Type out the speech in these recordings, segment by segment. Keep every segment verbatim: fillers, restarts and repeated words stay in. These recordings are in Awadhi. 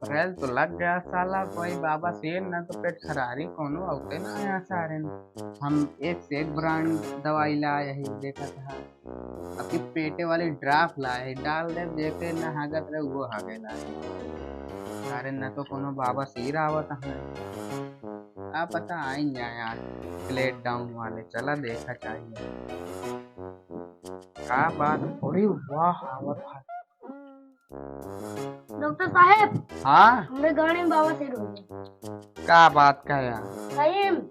अप्रैल तो लग गया साला, कोई बाबा शेर ना तो पेट खरारी कोनो अउते ना आया सारे ने। हम एक से एक ब्रांड दवाई लाए ही, देखत हा। अबकी पेटे वाली ड्राफ लाए ही, डाल दे, जेके ना हागत रहे वो हागे लाए। सारे ना तो कोनो बाबा शेर आवत है। का पता आइन जाए आज प्लेट डाउन वाले, चला देखा चाहिए। का बात, अरे वाह, आवत है। डॉक्टर साहेब, हाँ? हमरे गाड़ी में बाबा शेर हो गए। का बात का यार? सही में।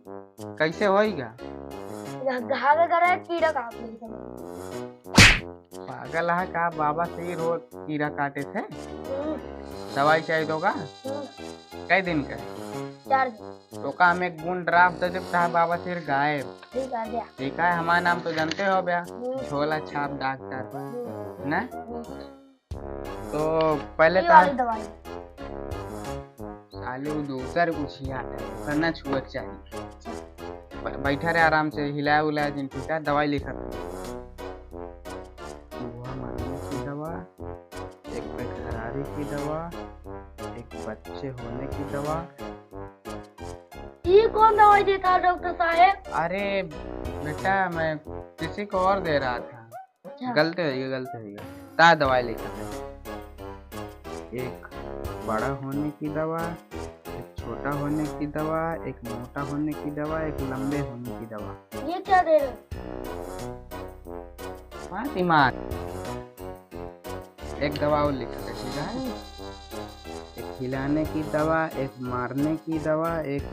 कैसे होइगा? घा-, घाघा करे कीड़ा काट लेता। पागल है का, बाबा शेर हो कीड़ा काटे थे? हम्म। दवाई चाहिए तो का? हम्म। कै दिन का? चार दिन। तो का हम एक बूंद ड्राप दे देब, तहा बाबा शेर गायब। ठीक है, गया। ठीक है, हमारा नाम तो जानते हो बया, हम्म। झोला छाप डॉक्टर, हम्म। ना? हम्म। तो पहले ये ता-, वाली दवाई। साले वो दूसर कुछ ही आता है, दूसर ना छुए के चाहिए। ब-, बैठा रहे आराम से, हिलाए उलाए जिन, ठीक है, दवाई लिखत। चूहा मारने की दवा, एक पेट खरारी की दवा, एक बच्चे होने की दवा। ये कौन दवाई देता है डॉक्टर साहेब? अरे बेटा, मैं किसी को और दे रहा था। अच्छा। गलती हुई है, गलती हुई है। ता दवाई लिखा है, एक बड़ा होने की दवा, एक छोटा होने की दवा, एक मोटा होने की दवा, एक लंबे होने की दवा। ये क्या दे रहे हो? मार दिमाग। एक दवा और लिखा है, ठीक है? एक हिलाने की दवा, एक मारने की दवा, एक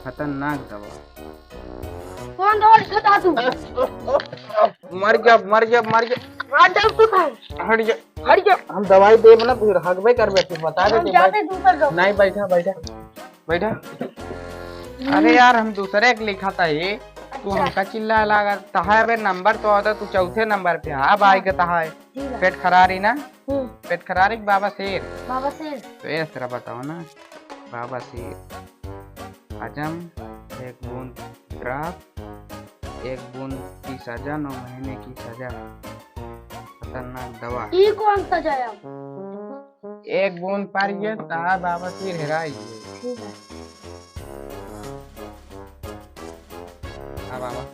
खतरनाक दवा। कौन दवा लिखा था तू? मर गया, मर गया, मर गया। हट जा तू। हट जा। हट जा। हम दवाई देब ना, फिर हगबे करबे, फिर बता हम देते, जाते बैठ। दूसर डॉक्टर। नहीं, बैठा, बैठा, बैठा। हम्म। अरे यार, हम दूसरे के लिखा था ये, तू अच्छा। हमका चिल्ला लगा। तहा अबे नंबर तो आता, तू चौथे नंबर पे। हाँ भाई, हाँ। के तहा है। ठीक है। पेट खरारी ना? हम्म। पेट खरारी के बाबा शेर? बाबा शेर। तो ये तरह बताओ ना, बाबा शेर। हजम, एक बूंद ड्राप, एक बूंद की सजा, नौ महीने की सजा। खतरनाक दवा। ई कौन सजा है? एक बूंद पार ये, तहा बाबा शेर हेराई। ठीक है। अब आवा।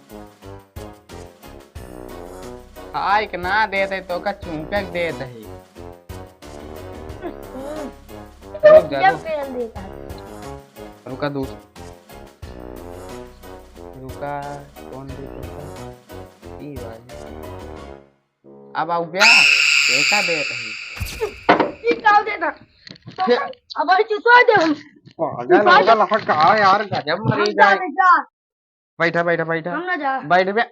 खाए के ना देत है, तो का चूंके के देत है। हम्म। रुक जा, जब रुक। पेल देता है। रुका दूस-, रुका, कौन देता है? ई वाली। अब आऊ बे, कैसा देत है? ई का देता? तो फिर अब आई चुसवा दे हम। पागल, पागल। पागल है का यार, गजब मरीज है। जा, जा। बैठा, बैठा, बैठा। हम ना जा। बैठ बे।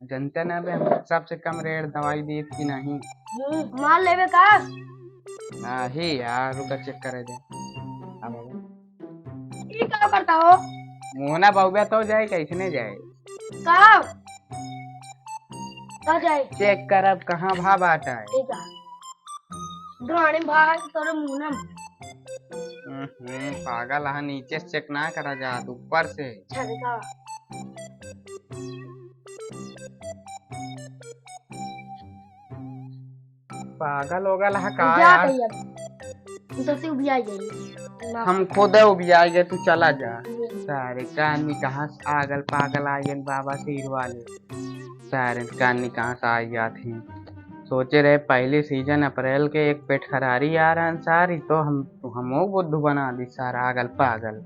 जनते ना बे, हम सबसे कम रेट दवाई देत कि नहीं। हम्म, मार लेबे का? नहीं यार, रुका चेक करे दे। अब ई का करता हो? मोहना बउबे तो जाए, कैसने जाए? का? का जाए? चेक करब कहाँ भा बाटा है। ठीक है। गाड़ी में भाग तोरे मुंह में। हम्म, पागल है, नीचे से चेक ना करा जात, ऊपर से। अच्छा, देखा। पागल होगल है का हम जात यार? हई अब। तू तो से उबिया जाई। हम खुद उबिया गए, तू चला जा। हम्म। सारे कान में कहाँ से आगल पागल आ गए बाबा शेर वाले। सारे कान में कहाँ से आ जात हैं। सोचे रहे पहली सीजन अप्रैल के एक पेट खरारी आ रहा सारी, तो हम, हमो बुद्धू बना दी सारा आगल पागल।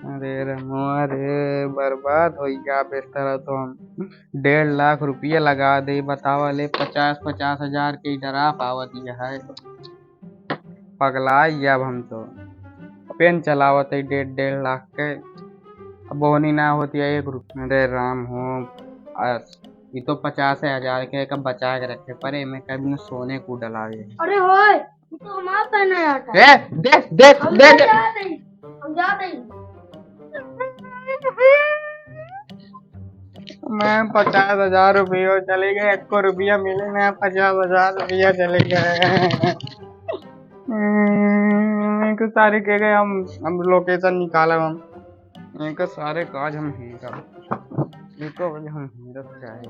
अरे रमुआ रे, बर्बाद हो गया बेस्तर। तो हम डेढ़ लाख रुपया लगा दे, बतावा ले, पचास पचास हजार के ड्राप आवत है। पगला गया अब हम तो। पेन चलावत है डेढ़, डेढ़ लाख के, अब बोहनी ना होती है एक रुपया। अरे राम हो, अस-, ये तो पचास हजार के, एक बचा के रखे पड़े, मैं कभी न सोने को डलावे। अरे होए, ये तो हमारा पहना जाता है। ए, देख, देख, हम देख। जाते हैं, हम जाते हैं। मैं पचास हजार रुपये चले गए, एक को रुपया मिले ना, पचास हजार रुपया चले गए। हम्म, इनको सारे कह गए, हम, हम लोकेशन निकालब हम। इनको सारे काज हम हिंदब। इनको वजह हम हिंदब चाहे।